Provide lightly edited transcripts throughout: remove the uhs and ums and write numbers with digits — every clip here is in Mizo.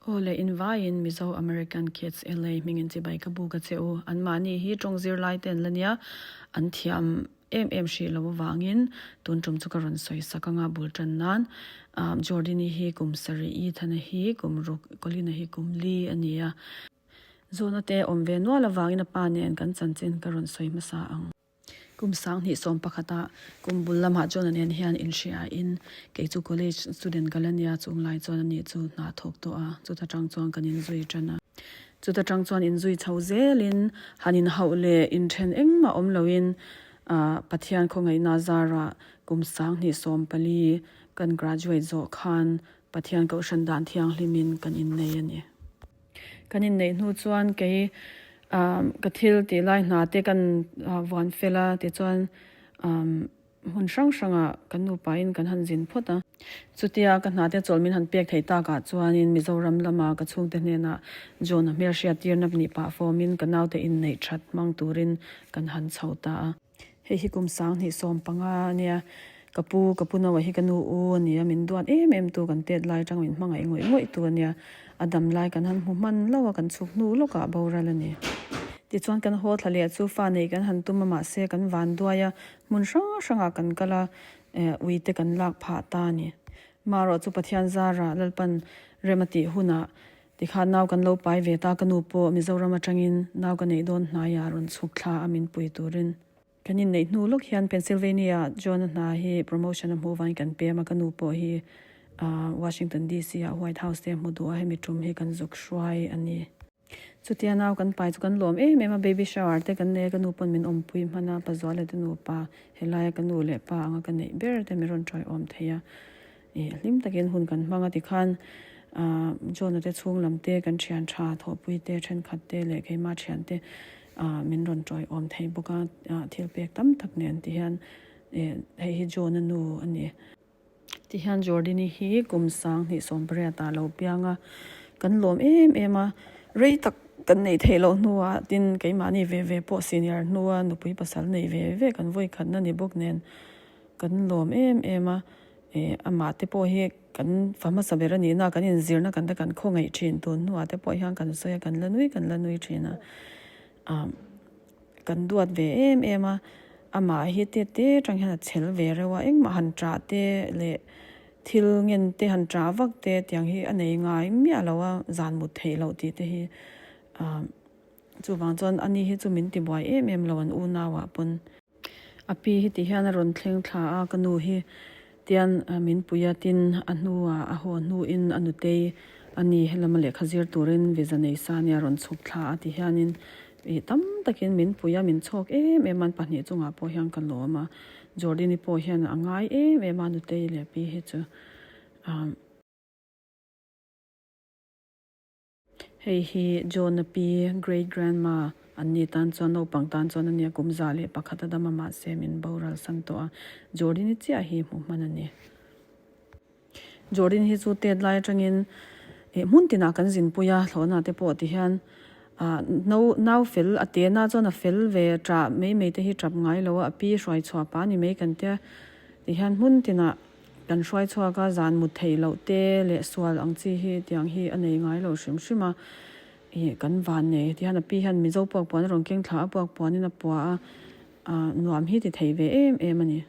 Aw le invaiin Mizo American Kids LA hmingin chibai ka buk a che u. Anmahni hi tawng zirlai te an la nia, an thiam em em hrih lo avangin tun tum chu ka rawn sawi sak anga bul tan nan Jordini hi kum sarih, Ethana hi kum ruk, Colina hi kum li a ni a. Zawhna te awm ve nual avangin a pa nen kan chanchin ka rawn sawi hmasa ang. Kum 2011 ah kum bul lamah John-a nen hian inhria in kei chu college student ka la nia chung lai chuan ani chu hna thawk tawh a, chuta tang chuan kan inzui tan a. Chuta tang chuan inzui chho zelin han inhauh leh inthen engmah awm loin Pathian khawngaihna zarah kum 2014 kan graduate zawh khan Pathian kohhran dan thianghlimin kan innei a ni. Kan inneih hnu chuan kei ka thil tih lai hna te kan vuan fel a tichuan hmun hrang hrangah kan nupain kan han zin phawt a. Chutia ka hna te chawlh min han pek theih takah chuanin Mizoram lama ka chhungte hnenah John-a hmelhriat tirna nih pah fawmin ka naute inneih that hmang turin kan han chho ta a. Hei hi kum 2015 a nia, ka pu, ka pu Noah hi ka nu u a nia, min duat em em tu kan tet lai atang min hmangaih ngawih ngawih tu a nia, a dam lai kan han hmu hman lo a, kan chhuk hnu lawkah a boral a ni. Tichuan kan haw thla leh chu fa nei kan han tum a mahse kan van duai a, hmun hrang hrangah kan kal a, ui te kan lak phah ta a ni. Marawh chu Pathian zara Lalpan rem a tih hunah Tikhan nau kan lo pai ve ta, ka nu pawh Mizoram atangin nau ka neih dawn hnaiah rawn chhuk thla a min pui turin. Kan inneih hnu lawk hian Pennsylvania John-a hna hi promotion a hmuh vangin kan pem a, ka nu pawh hi Washington DC ah White House te a hmu duh a, hemi tum hi kan zuk hruai a ni. Chutia nau kan pai chu kan lawm em em a, baby shower te kan nei a, ka nu pawn min awmpui hman a, Pazuala te nupa helaia ka nu leh pa anga ka neih ber te min rawn tawiawm thei a. Ih hlim takin hun kan hmang a tikhan ah John-a te chhung lam te kan thian tha thawhpui te thenkhat te leh keimah thian te ah min rawn tawiawm thei bawk a ah thil pek tam tak nen ti hian ih hei hi John-a nu a ni. Tihian Jordini hi kum 2018 ah lo piang a kan lawm em em a rei tak kan neih theih loh hnuah tin keimahni ve ve pawh senior hnua nupui pasal nei ve ve kan vawikhatna ni bawk nen kan lawm em em a. Ih amah te pawh hi kan fa hmasa ber a nihna kan inzirna kan te kan khawngaih thin tun hnuah te pawh hian kan sawi a kan la nui kan la nui thin a ah kan duat ve em em a amah hi te te atang hian a chhel ve reuh a engmah han ṭah te leh thil ngen te han ṭah vak te tiang hi a nei ngai miah lo a zan mut theih loh tih te hi ah chuvang chuan ani hi chu min ti buai em em lo an unauah pawn. A pi hi ti hian a rawn thleng thla a, ka nu hi tian min pui a, tin a hnuah a haw hnuin a nutei a ni helama lehkha zir turin visa nei sa nia rawn chhuk thla a ti hianin ih tam takin min pui a, min chhawk em em a, an pahnih chungah pawh hian ka lawm a, Jordini pawh hian a ngai em em a nutei leh pi hi chu ah. Hei hi John-a pi, great grandma, an ni tan chuan naupang tan chuan a nia kum 101 a dam a mahse min boral san tawh a, Jordan-i chiah hi hmuh hman a ni. Jordan hi chu tet lai atangin eh hmun tinah kan zinpui a, thlawhna te pawh ti hian ah no nau fel a tena chuan a fel ve ṭah mai mai te hi ṭap ngai lo a, a pi hruai chhuah pa ni mai kan tia ti hian hmun tinah Kan hruai chhuak a, zan mut theih loh te leh sual ang chi hi tiang hi a nei ngai lo hrim hrim a, ih kan van nei ti hian a pi hian Mizo puak puan a rawn keng thla a, puak puanin a pua a, ah nuam hi ti thei ve em em a ni.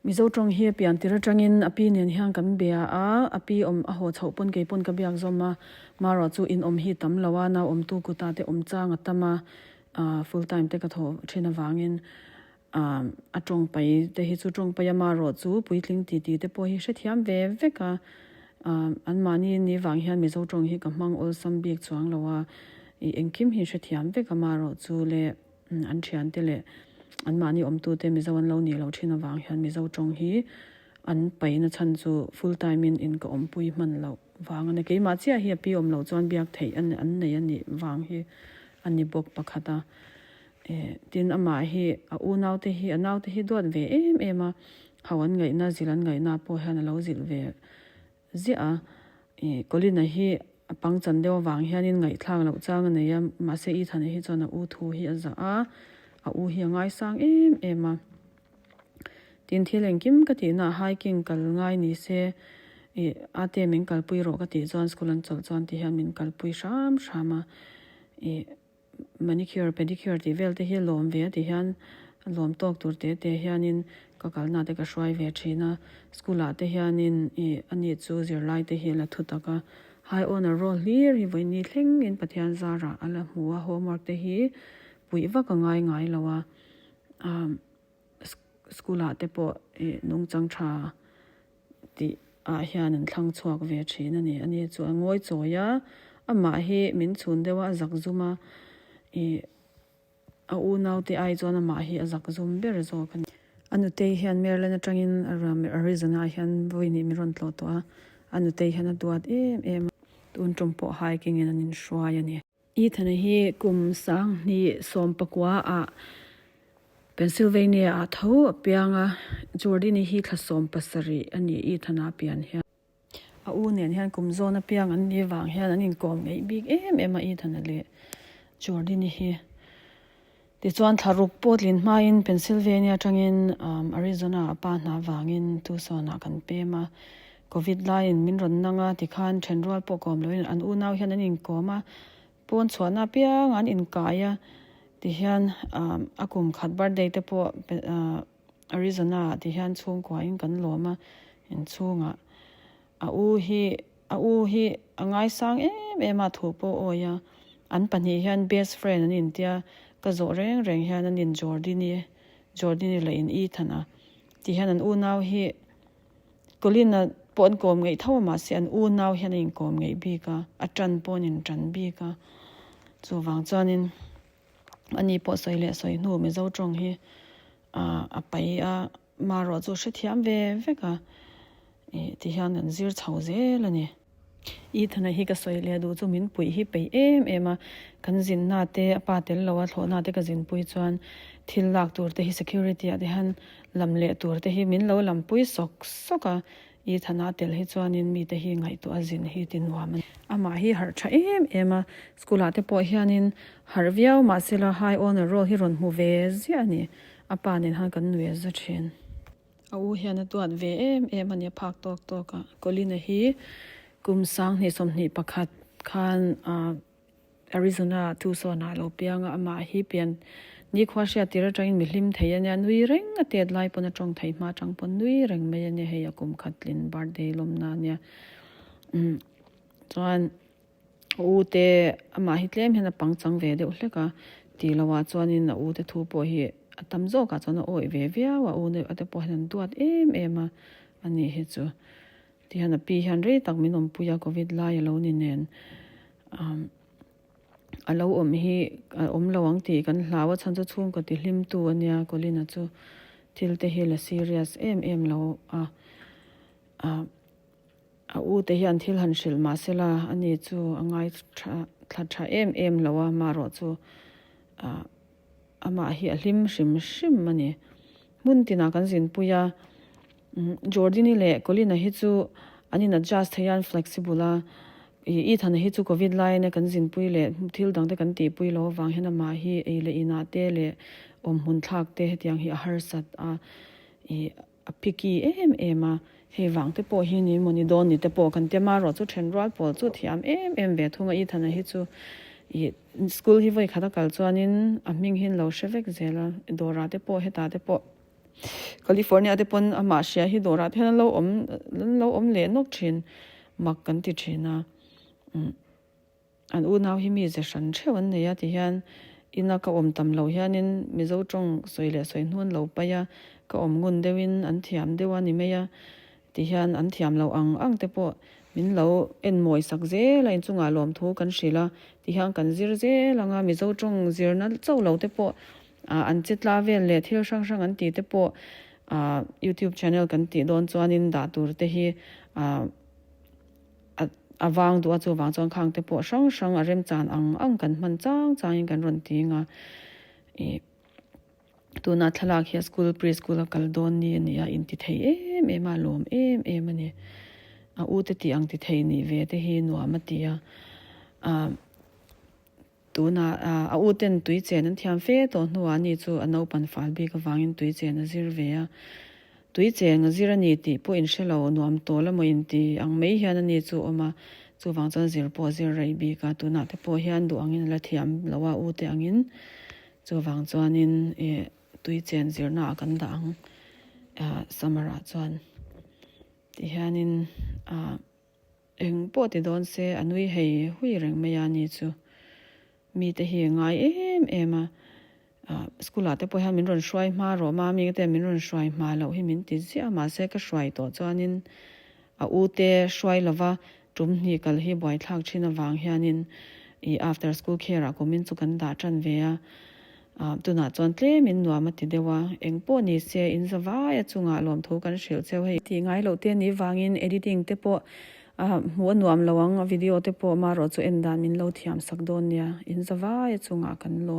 Mizo tawng hi a pian tir atangin a pi nen hian kan bia a, a pi awm a haw chhoh pawn kei pawn ka biak zawm a, marawh chu in awm hi tam lo a, nau awmtu kutah te awm chang a tam a, ah full time te ka thawh thin avangin A tawngpai te hi chu tawngpai a marawh chu puitling ti ti te pawh hi hrethiam ve vek a, anmahni ni vang hian Mizo tawng hi ka hmang awlsam bik chuang lo a, ih engkim hi hrethiam vek a marawh chu leh an thiante leh anmahni awmtute Mizo an lo nih loh thin avang hian Mizo tawng hi an paihna chhan chu full time in in ka awmpui hman loh vang a ni. Keimah chiah hi a pi awm loh chuan biak theih an nei a nih vang hi a ni bawk pakhat a. Eh, tin amah hi a unaute hi a naute hi duat ve em em a, ho an ngaihna zilh an ngaihna pawh hian a lo zilh ve ziah a. Eh, Colin-a hi a pangchan deuh avang hianin ngaihthlak loh chang a nei a, mahse Ethan-a hi chuan a u thu hi a zah a, a u hi a ngaisang em em a. Tin thil engkim ka tihna hiking kal ngai ni se. Ih ate min kalpui rawh ka tih chuan school an chawlh chuan ti hian min kalpui hram hram a. Ih manicure pedicure tih vel te hi lawm ve a ti hian lawm tawk tur te te hianin ka kalna te ka hruai ve thin a. School ah te hianin ih ani chu zirlai te hi a la thu tak a. High honour roll hlir hi vawiin ni thlengin Pathian zarah a la hmu a homework te hi puih vak a ngai ngai lo a. School ah te pawh ih nungchang tha tih ah hian an thlang chhuak ve thin a ni. Ani chu a ngawi chawi a, amah hi min chhun deuh a, a zak zum a, ih a unau te ai chuan amah hi a zak zum ber zawk a ni. A nutei hian Maryland atangin Arizona ah hian vawiin min rawn tlawh tawh a, a nutei hian a duat em em a, tun tum pawh hiking in an inhruai a ni. Ethan-a hi kum 2019 ah Pennsylvania ah tho a piang a, Jordan-i hi thla 17 a ni Ethan-a pian hian. A u nen hian kum zawn a piang an nih vang hian an inkawm ngeih bik em em a Ethan-a leh Jordan-i hi. Tichuan thla ruk pawh tlin hmain Pennsylvania atangin Arizona a pa hna vangin Tucson-ah kan pem a. Covid laiin min rawn nang a, tikhan thenrual pawh kawm loin an unau hian an inkawm a, pawn chhuahna apiang an inkai a, tihian a kum khat birthday te pawh Arizona-ah tihian chhungkuain kan lawm a, inchhungah A u hi a u hi a ngaisang em em a thu pawh awi a, an pahnih hian best friend an intia, ka zawh reng reng hian an in Jordini Jordini leh in Ethan a ti hian an unau hi Colin a pawh an kawm ngeih tho a mahse an unau hian a inkawm ngeih bik a, a tan pawh an intan bik a, chuvang chuanin ani pawh sawi leh sawi hnu Mizo tawng hi a pai a. Marawh chu hrethiam ve vek a, ih ti hian kan zir chho zel a ni. Ethana hi ka sawi leh duh chu min puih hi peih em em a, kan zinna te a pa tel lo a thlawhna te ka zinpui chuan thil lak tur te hi security ah te hian lam leh tur te hi min lo lampui sawk sawk a, Ethana tel hi chuanin mite hi ngaihtuah a zin hi ti nuam a ni. Amah hi harh tha em em a, school ah te pawh hianin harh viau mahsela high honour roll hi rawn hmu ve ziah a ni. A pa nen khan kan nui a za thin. A u hian a duat ve em em a ni a phak tawk tawk a. Colina hi kum 2021 khan Arizona Tucson ah a lo piang a, amah hi pian nikhua hriat tir atangin mi hlim thei a nia, nui reng a tet lai pawn a tawng thei hma atang pawn nui reng mai a nia, hei a kum khat tlin birthday lawmna a nia. Umm chuan A u te amah hi tlem hian a pangchang ve deuh hlek a, tih loh ah chuanin a u te thu pawh hi a tam zawk ah chuan a awih ve viau a, a u neuh te pawh hian an duat em em a a nih hi chu. Tihian a pi hian rei tak min awmpui a covid lai a lo ni nen umm a lo awm hi a awm lo ang tih kan hlau a chhan chu chhungkaw ti hlim tu a nia Colin-a chu thil te hi la serious em em lo a ah. A u te hian thil han hrilh mah sela ani chu a ngai tha thla tha em em lo a, marawh chu ah amah hi a hlim hrim hrim a ni. Hmun tinah kan zinpui a, Jordini leh Colina hi chu an in adjust thei a, an flexible a, ih Ethana hi chu covid laiin kan zinpui leh thil dang te kan tihpui loh avang hian amah hi ei leh inah te leh awmhmun thlak te hetiang hi a harsat a, ih. A picky em em a, hei vang te pawh hi ni maw ni dawn ni te pawh kan ti a, marawh chu then rual pawl chu thiam em em ve thung a, Ethan-a hi chu ih school hi vawi khat a kal chuanin a hming hi an lo hre vek zel a, dawrah te pawh hetah te pawh California te pawn amah hria hi dawrah te hian an lo awm an lo awm leh nawk thin mak kan ti thin a umm. An unau hi mi ze hran theuh an nei a ti hian ina ka awm tam loh hianin Mizo tawng sawi leh sawi hnu an lo paih a, ka awm ngun deuhin an thiam deuh a ni mai a ti hian an thiam loh ang ang te pawh min lo en mawi sak zel a, inchungah lawmthu kan hrilh a ti hian kan zir zel ang a, Mizo tawng zirna chauh lo te pawh ah an che tla vel leh thil hrang hrang an tih te pawh ah youtube channel kan tih dawn chuanin dah tur te hi ah. A vang duh a, chuvang chuan khang te pawh hrang hrang a remchan ang ang kan hman chang changin kan rawn ti ang a. Ih tuna thlalak hi a school pre school a kal dawn ni a ni a, inti thei em em a, lawm em em a ni. A u te tih ang ti thei nih ve te hi nuam a ti a. Ah Tunah a u ten tui chen an thiam fe tawh hnuah ani chu a naupan fal bik avangin tui chen a zir ve a. Tui cheng a zir a ni tih pawh in hre lo, nuam tawl emaw in ti ang mai hian a ni chu awm a, chuvang chuan zir pawh a zir rei bik a, tunah te pawh hian duh angin a la thiam lo a u te angin, chuvang chuanin ih tui chen zirna ah kan dah ang ah summer ah chuan ti hianin ah. Eng pawh ti dawn se a nui hei hui reng mai a ni chu. Mite hi a ngai em em a, ah school ah te pawh hian min rawn hruai hma rawh mami te min rawn hruai hma loh hi min ti ziah a mahse ka hruai tawh chuanin a u te hruai lova tum hnih kal hi buaithlak thin avang hianin ih after school care ah kumin chu kan dah tan ve a. Ah tunah chuan tlemin nuam a ti deuh a, eng pawh ni se in za vai a chungah lawmthu kan hrilh cheu hei. Tih ngai loh te a nih vangin editing te pawh ah hmuh a nuam lo ang, video te pawh marawh chu en dan min lo thiam sak dawn nia, in za vai a chungah kan lawm.